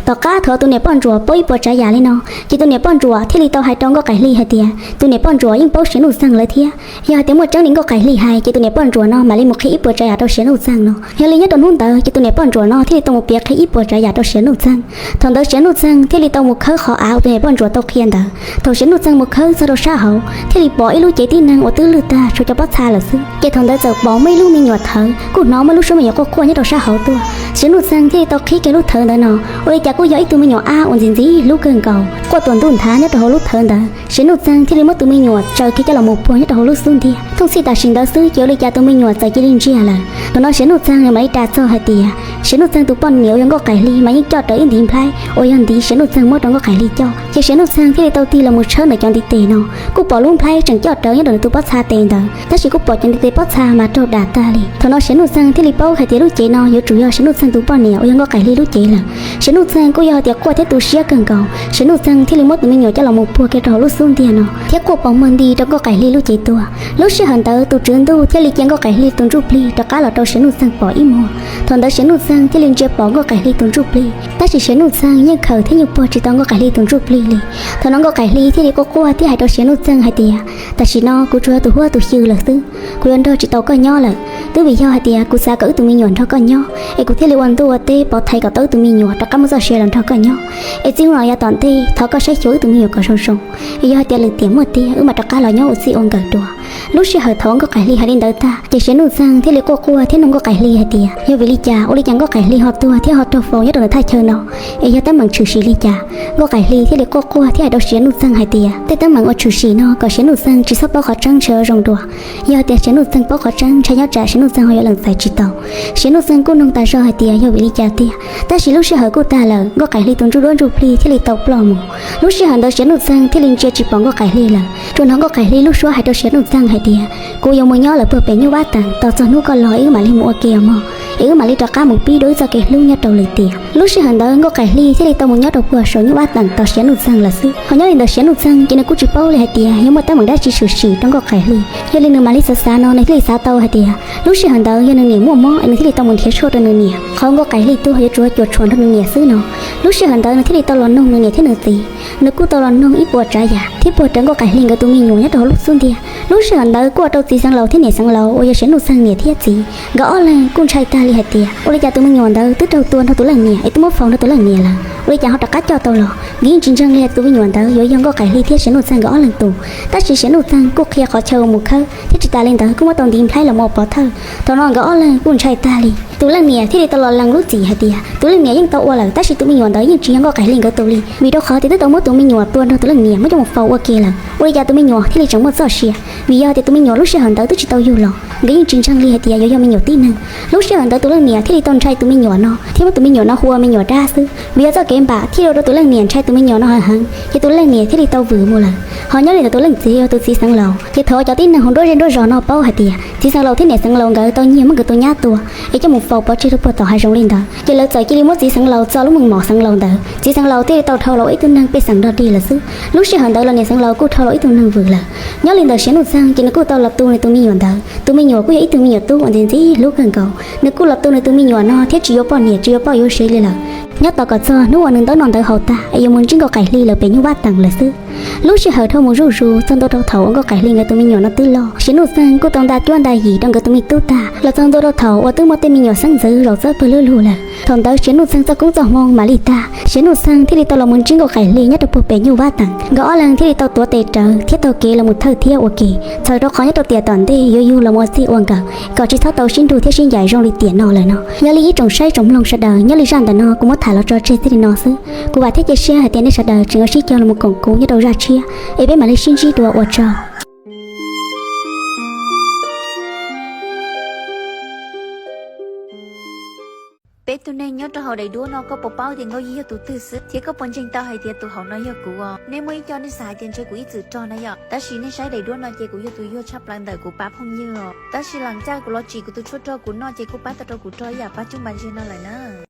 Tom qab thaum tus niam poj ntsuam paub ib puas tsav yam li no, ces tus niam poj ntsuam thiaj li tau hais rau Nkauj Qaim Hli hais tias tus niam poj ntsuam yeej paub Siav Nuj Txeeg lawm thiab. Yog hais tias muaj tseeb li Nkauj Qaim Hli hais, ces tus niam poj ntsuam no mam li mus qhia ib puas tsav yam rau Siav Nuj Txeeg no. Yog li nyob rau hnub ntawd ces tus niam poj ntsuam no thiaj li tau mus piav qhia ib puas tsav yam rau Siav Nuj Txeeg. Thaum ntawd Siav Nuj Txeeg thiaj li tau mus khawb qhov av uas tus niam poj ntsuam tau qhia ntawd. Thaum Siav Nuj Txeeg mus khawb txog rau sab hauv, thiaj li pom ib lub cev tib neeg uas twb lwj tag tshuav cov pob txha lawm xwb. Ces thaum ntawd txawm pom muaj ib lub me nyuam thawv, kuj hnov muaj lub suab me nyuam quaj quaj nyob rau sab hauv tuaj. Siav Nuj Txeeg thiaj li tau qhib kiag lub thawv ntawd no, ua li cas kuj yog ib tug me nyuam ab uas ntxim ntxim hlub kawg nkaus quaj tuam ntuj nthav nyob rau hauv lub thawv ntawd. Siav Nuj Txeeg thiaj li muab tus me nyuam tsaws kiag coj los mus puag nyob rau hauv lub xub ntiag. Thooj txhij tam sim ntawd xwb ces ua li cas tus me nyuam txawm cia li ntsiag lawm. Thaum no Siav Nuj Txeeg nws mam li ras txog hais tias Siav Nuj Txeeg tus poj niam uas yog Nkauj Qaim Hli mas yeej coj rawv ib ntiv nplhaib uas yog ntiv Siav Nuj Txeeg muab rau Nkauj Qaim Hli coj. Ces Siav Nuj Txeeg thiaj li tau tig los mus tshawb ntawm cov ntiv tes no, kuj pom lub nplhaib tseem coj rawv nyob rau nws tus pob txha tes ntawd, tab sis kuj pom cov ntiv tes pob txha mas raug dam tag li. Thaum no Siav Nuj Txeeg thiaj li paub hais tias lub cev no yuav tsum yog Siav Nuj Txeeg tus poj niam uas yog Nkauj Qaim Hli lub cev lawm. Siav Nuj Txeeg kuj yog hais tias quaj thiab tu siab kawg nkaus, Siav Nuj Txeeg thiaj li muab tus me nyuam coj los mus puag kiag rau hauv lub xub ntiag no thiab quaj pov muag nti rau Nkauj Qaim Hli lub cev tuag. Lub sij hawm ntawd tus tswv ntuj thiaj li cia Nkauj Qaim Hli tus ntsuj plig rov qab los rau Siav Nuj Txeeg pom ib muag. Thaum ntawd Siav Nuj Txeeg thiaj li ntsia pom Nkauj Qaim Hli tus ntsuj plig, tab sis Siav Nuj Txeeg yeej khaws thiab yeej puag tsis tau Nkauj Qaim Hli tus ntsuj plig li. Thaum no Nkauj Qaim Hli thiaj li quaj quaj thiab hais rau Siav Nuj Txeeg hais tias, tam sim no kuv tsuas yog tus huab tus xyw lawm xwb, kuv yuav nrog tsis tau koj nyob lawm. Twb vim yog hais tias kuv xav kom wb tus me nyuam nrog koj nyob, es kuv thiaj li ua ntuj ua teb pauv thaiv kom tau wb tus me nyuam rov qab muaj txoj sia los nrog koj nyob. Es txij hnub no yav tom ntej thov koj saib xyuas wb tus me nyuam kom zoo zoo, es yog hais tias lwm tiam muaj tiag wb mam rov qab los nyob ua txij ua nkawm dua. Lub sij hawm thaum Nkauj Qaim Hli hais li ntawd tag ces Siav Nuj Txeeg thiaj li quaj quaj thiab nug Nkauj Qaim Hli hais tias yog vim li cas ua li cas Nkauj Qaim Hli ho tuag thiab ho raug faus nyob rau ntawm thaj chaw no, es yog teeb meem tshwm sim li cas. Nkauj Qaim Hli thiaj li quaj quaj thiab hais rau Siav Nuj Txeeg hais tias tej teeb meem uas tshwm sim no kom Siav Nuj Txeeg tsis txhob paub qhov tseeb ntshe yuav zoo dua. Yog hais tias Siav Nuj Txeeg paub qhov tseeb ntshai nyob tsam Siav Nuj Txeeg ho yuav lees txais tsis tau. Siav Nuj Txeeg kuj nug tas zog hais tias yog vim li cas tiag, tab sis lub sij hawm kuj tag lawm, Nkauj Qaim Hli tus ntsuj duab ntsuj plig thiaj li tau ploj mus. Lub sij hawm ntawd Siav Nuj Txeeg thiaj li ntsia tsis pom Nkauj Qaim Hli lawm, tsuas hnov Nkauj Qaim Hli lub suab hais rau Siav Nuj Txeeg hais tias kuv yuav mus nyob lawm puag pem Nyuj Vab Teem, tos txog hnub koj los es wb mam li mus ua ke os mog, es wb mam li rov qab mus pib dua wb txoj kev hlub nyob rau lwm tiam. Lub sij hawm ntawd Nkauj Qaim Hli thiaj li tau mus nyob rau puag saum Nyuj Vab Teem tos Siav Nuj Txeeg lawm xwb. Ho nyob li ntawd Siav Nuj Txeeg ces nws kuj tsis paub li hais tias yog muaj teeb meem dab tsi tshwm sim rau Nkauj Qaim Hli. Yog li nws mam li xav xav no nws thiaj li xav tau hais tias lub sij hawm ntawd yog nws niam muaj mob es nws thiaj li tau mus nrhiav tshuaj rau nws niam, qhov Nkauj Qaim Hli tuag yuav tsum cuam tshuam nrog nws niam xwb no. Lub sij hawm ntawd nws thiaj li tau los nug nws niam thiab nws txiv. Nws kuj tau los nug ib puas tsav yam thiab puag rawv Nkauj Qaim Hli nkawd tus me nyuam nyob rau hauv lub xub ntiag. Lub sij hawm ntawd kuj ua rau txiv xeev laus thiab niam xeev laus uas yog Siav Nuj Txeeg niam thiab txiv, nkawd ob leeg kuj ntshai tag li hais tias ua li cas tus me nyuam ntawd twb raug tua nrog tus leej niam es twb muab faus nrog tus leej niam lawm, ua li cas ho rov qab coj tau los. Nkawd yeej tsis ntseeg li hais tias tus me nyuam ntawd yuav yog Nkauj Qaim Hli thiab Siav Nuj Txeeg nkawd ob leeg tus. Tab sis Siav Nuj Txeeg kuj qhia qhov chaw uas mus khawb thiab tsis tas li ntawd kuj muab tau ntiv nplhaib los mus ua pov thawj. Thaum no nkawd ob leeg kuj ntshai tag li. Tus leej niam thiaj li tau los lees lub txim hais tias tus leej niam yeej tau ua lawm, tab sis tus me nyuam ntawd yeej tsis yog Nkauj Qaim Hli nkawd tus li, vim rau qhov tias twb tau muab tus me nyuam tua nrog tus leej niam muab coj mus faus ua ke lawm, ua li cas tus me nyuam thiaj li tseem muaj txoj sia. Vim yog tias tus me nyuam lub sij hawm ntawd twb tsis tau yug los, nkawd yeej tsis ntseeg li hais tias yuav yog me nyuam tib neeg. Lub sij hawm ntawd tus leej niam thiaj li tau ntshai tus me nyuam no thiab muab tus me nyuam no hu ua me nyuam dab xwb. Vim yog txoj kev npam thiaj li ua rau tus leej niam ntshai tus me nyuam no heev heev, ces tus leej niam thiaj li tau vwm mus lawm. Ho nyob li ntawd tus leej txiv yog tus txiv xeev laus, ces thaum cov tib neeg hauv nruab zej nruab zos no paub hais tias txiv xeev laus thiab niam xeev laus nkawd tau nyiag muab nkawd tus nyab tua es coj mus faus pov tseg rau puag tom hav zoov li ntawd, ces lawv txawm cia li muab txiv xeev laus txo lub meej mom xeev laus ntawd. Txiv xeev laus thiaj li tau dhau los ua ib tug neeg pej xeem dog dig lawm xwb. Lub sij hawm ntawd los niam xeev laus kuj dhau los ib tug neeg vwm lawm. Nyob li ntawd Siav Nuj Txeeg ces nws kuj tau los tu nws tus me nyuam ntawd. Tus me nyuam kuj yog ib tug me nyuam tub uas ntxim ntxim hlub kawg nkaus, nws kuj los tu nws tus me nyuam no thiab tsis yuav poj niam tsis yuav poj yuav sev li lawm, nyob tos kom txog hnub uas nws ntaub noj ntawv haus tag es yuav mus ntsib Nkauj Qaim Hli lawm pem Nyuj Vab Teem lawm xwb. Lub sij hawm dhau mus zuj zus txog ntua rau thaum uas Nkauj Qaim Hli nkawd tus me nyuam no twb loj, Siav Nuj Txeeg kuj tau nta cuab nta yim rau nkawd tus me tub tag los txog ntua rau thaum uas twb muaj tej me nyuam xeeb ntxwv zaum txawb pawg lug lug lawm. Thaum ntawd Siav Nuj Txeeg txoj koob txoj hmoo mam li tag, Siav Nuj Txeeg thiaj li tau los mus ntsib Nkauj Qaim Hli nyob rau puag pem Nyuj Vab Teem. Nkawd ob leeg thiaj li tau tuav tes rawv thiab taug kev los mus thawj thiab ua ke, txhawm rau qhov nyob rau tiam tom ntej yuav yug los mus ua txij ua nkawm kom tsis txhob tau sib nrug thiab sib ncaim zoo li tiam no lawm no. Yog li ib tsoom saib tsoom mloog sawv daws, nyob li zaj ntawm no kuv muab tham los tso tseg txij li no xwb. Kuv vam thiab cia siab hais tias nej sawv daws tseem yuav sib koom los mus koom kuv nyob rau zaj tshiab, es peb mam li sib ntsib dua, ua tsaug. Peb tug neeg nyob rau hauv daim duab no koj puas paub tias Nkauj Yij yog tus twg xwb, thiab koj puas ntseeg tau hais tias tus hauv no yog kuv os? Nej muaj ib co nej xav hais tias ntshe kuv ib txwm rog na yom, tab sis nej saib daim duab no ces kuv yog tus yuag tshaj plaws ntawm kuv pab phooj ywg os. Tab sis lam caj kuv los tsim kuv tus tshuaj rog kuv noj ces kuj pab tau rau kuv rog ib yam pab cub npas ntseg no lawm na.